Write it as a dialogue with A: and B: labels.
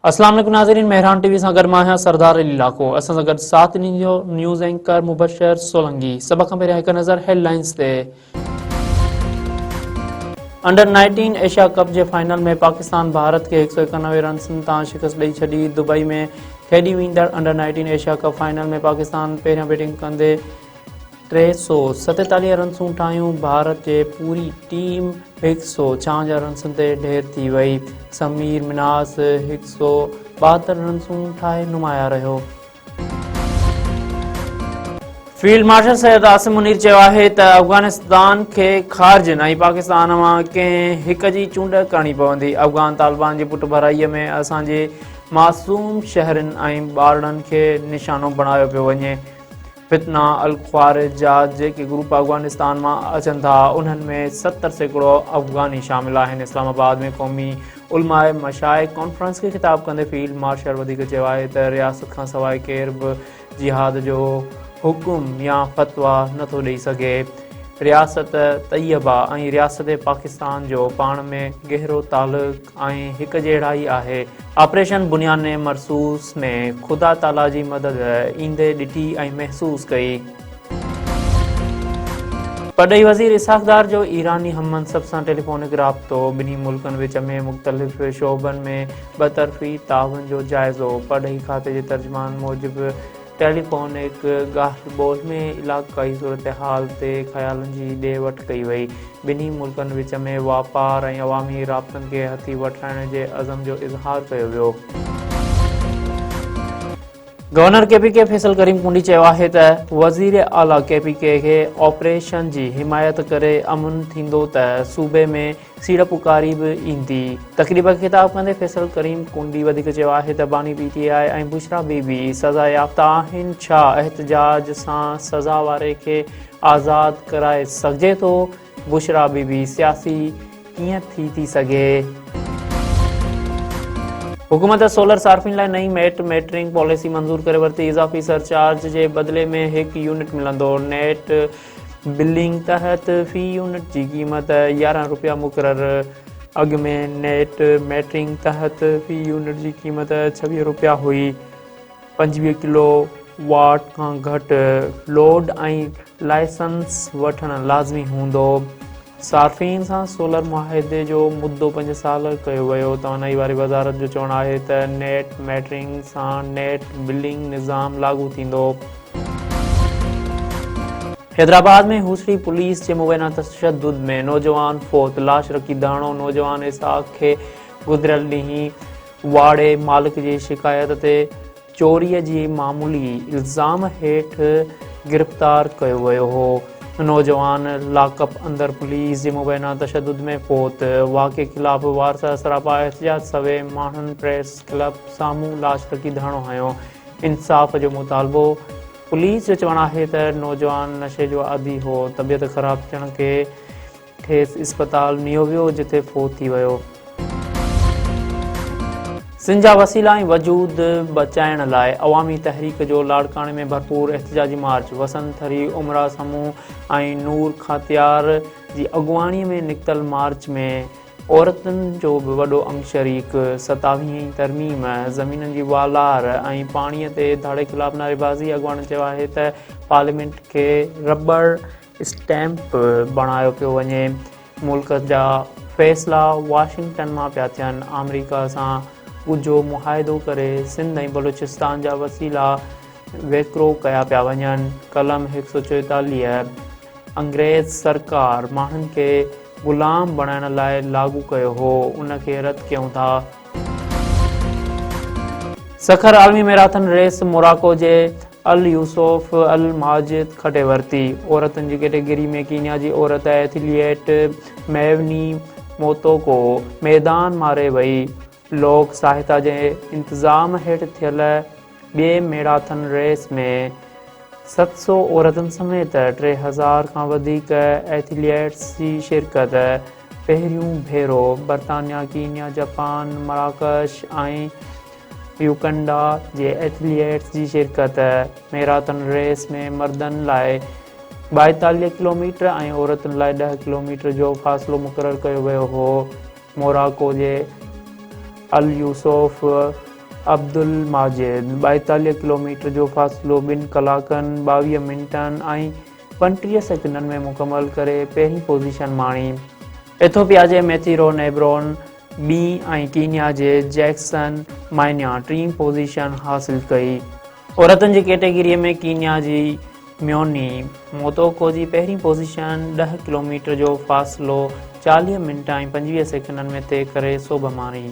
A: اسلام عليڪم ناظرين مهراڻ ٽي وي سان گڏ مان آهيان سردار علي لاکو اسان سان گڏ ساٿ ڏيندو نيوز اينڪر مبشر سولنگي سڀ کان پهريان هڪ نظر هيڊ لائنز تي انڊر 19 ايشيا ڪپ جي فائنل ۾ پاڪستان ڀارت کي 191 رنسن تان شڪست ڏئي ڇڏي دبئي ۾ کيڏي ويندڙ under 19 Asia cup final ۾ Pakistan پهريان بيٽنگ ڪندي 347 رنسون ٺاهيون، ڀارت جي پوري ٽيم 156 رنسن تي ڍير ٿي وئي، سمير منهاس 172 رنسون ٺاهي نمايان رهيو. فيلڊ مارشل سيد عاصم منير چيو آهي ته افغانستان کي خارجين ۽ پاڪستان مان ڪنهن هڪ جي چونڊ ڪرڻي پوندي، افغان طالبان جي پٺڀرائي ۾ اسان جي معصوم شهرين ۽ ٻارڙن کي نشانو بڻايو پيو وڃي. فتنه الخوارج جا جيڪي گروپ افغانستان مان اچن ٿا انهن ۾ 70% افغاني شامل آهن. اسلام آباد ۾ قومي علماء مشائخ ڪانفرنس کي خطاب ڪندي فيلڊ مارشل وڌيڪ چيو آهي ته رياست کانسواء ڪير به جهاد جو حڪم يا فتويٰ نٿو ڏئي سگهي. رياست طيبه ۽ رياست پاڪستان جو پاڻ ۾ گهرو تعلق ۽ هڪ جهڙائي آهي. آپريشن بنيان مرصوص ۾ خدا تعاليٰ جي مدد ايندي ڏٺي ۽ محسوس ڪئي. پرڏيهي وزير اسحاق ڊار جو ايراني هم منصب سان ٽيليفونڪ رابطو، ٻنهي ملڪن وچ ۾ مختلف شعبن ۾ ٻطرفي تعاون جو جائزو، پرڏيهي کاتي جي ترجمان موجب ٽيليفونڪ ڳالهه ٻولهه ۾ علاقائي صورتحال تي خيالن جي ڏي وٺ ڪئي وئي. ٻنهي ملڪن وچ ۾ واپار ۽ عوامي رابطن کي هٿي وٺرائڻ جي عزم جو اظهار ڪيو ويو. Governor K P K Faisal Karim Kundi چيو آهي ته وزير اعليٰ ڪي پي ڪي کي آپريشن جي حمايت ڪري امن ٿيندو ته صوبي ۾ سيڙپڪاري به ايندي. تقريب کي خطاب ڪندي فيصل ڪريم ڪنڊي وڌيڪ چيو آهي ته باني پي ٽي آء ۽ بشريٰ بي بي سزا يافته آهن، ڇا احتجاج سان سزا واري کي آزاد ڪرائي سگهجي ٿو؟ بشريٰ بي بي سياسي ڪيئن ٿي ٿي سگهي؟ حڪومت سولر صارفين لاء نئين ميٽ ميٽرنگ پاليسي منظور ڪري ورتي، اضافي سرچارج جي بدلي ۾ هڪ يونٽ ملندو، نيٽ بلنگ تحت في يونٽ جي قيمت 11 رپيا مقرر، اڳ ۾ نيٽ ميٽرنگ تحت في يونٽ جي قيمت 26 رپيا هئي، 25 ڪلو واٽ کان گهٽ لوڊ ۽ لائسنس وٺڻ لازمي هوندو، صارفين سان سولر معاهدي جو مدو 5 سال ڪيو ويو، توانائي واري وزارت جو چوڻ آهي ته نيٽ ميٽرنگ سان نيٽ بلنگ نظام لاڳو ٿيندو. حيدرآباد ۾ هوسڙي پوليس جي مبينا تشدد ۾ نوجوان فوت، لاش رکي ڌرڻو، نوجوان اسحاق کي گذريل ڏينهن واڙي مالڪ جي شڪايت تي چوري جي معمولي الزام هيٺ گرفتار ڪيو ويو هو، نوجوان لاڪ اپ اندر پوليس جي مبينا تشدد ۾ فوت، واقعي خلاف وارث سراپا احتجاج سوين ماڻهن پريس ڪلب سامهون لاش رکي ڌرڻو هنيو، انصاف جو مطالبو. پوليس جو چوڻ آهي ته نوجوان نشي جو عادي هو، طبيعت خراب ٿيڻ ڪي کيس اسپتال نيو ويو جتي فوت ٿي ويو. سنڌ جا وسيلا ۽ وجود بچائڻ لاء عوامي تحريڪ جو لاڙڪاڻي ۾ ڀرپور احتجاجي مارچ، وسند ٿري، عمرا سمون ۽ نور کاتيار جي اڳواڻي ۾ نڪتل مارچ ۾ عورتن جو به وڏو انگ شريڪ، ستاويهين ترميم، زمينن جي والار ۽ پاڻي تي ڌاڙي خلاف نعريبازي، اڳواڻن چيو آهي ته پارليامينٽ کي رٻڙ اسٽيمپ بڻايو پيو وڃي، ملڪ جا فيصلا واشنگٽن مان پيا ٿين، آمريڪا سان ڳجهو معاهدو ڪري سنڌ ۽ بلوچستان جا وسيلا ويڪرو ڪيا پيا وڃن، قلم 144 انگريز سرڪار ماڻهن کي غلام بڻائڻ لاء لاڳو ڪيو هو، ان کي رد ڪيون ٿا. سکر عالمي ميراٿن ريس موراڪو جي اليوسف الماجد کٽي ورتي. عورتن جي ڪيٽيگري ۾ ڪينيا جي عورت ايٿليٽ ميوني موتوڪو ميدان ماري وئي. لوڪ ساهتا جي انتظام هيٺ ٿيل ٻئي ميراٿن ريس ۾ 700 عورتن سميت 3000 کان وڌيڪ ايٿليٽس جي شرڪت، پهريون ڀيرو برطانيا، ڪينيا، جاپان، مراڪش ۽ يوگنڊا جي ايٿليٽس جي شرڪت، ميراٿن ريس ۾ مردن لاء 42 ڪلوميٽر ۽ عورتن لاء 10 ڪلوميٽر جو فاصلو مقرر ڪيو ويو هو. موراڪو جي اليوسف عبدالماجد 42 ڪلوميٽر جو فاصلو ٻن ڪلاڪن، 22 منٽن ۽ 35 سيڪنڊن ۾ مڪمل ڪري پهرين پوزيشن ماڻي. ايٿوپيا جي ميٿيرو نيبرون ٻي ۽ ڪينيا جي جيڪسن مائنيا ٽين پوزيشن حاصل ڪئي. عورتن جي ڪيٽيگري ۾ ڪينيا جي ميوني موتوڪو جي پهرين پوزيشن 10 ڪلوميٽر جو فاصلو 40 منٽ ۽ 25 سيڪنڊن ۾ طئي ڪري سوڀ ماڻي.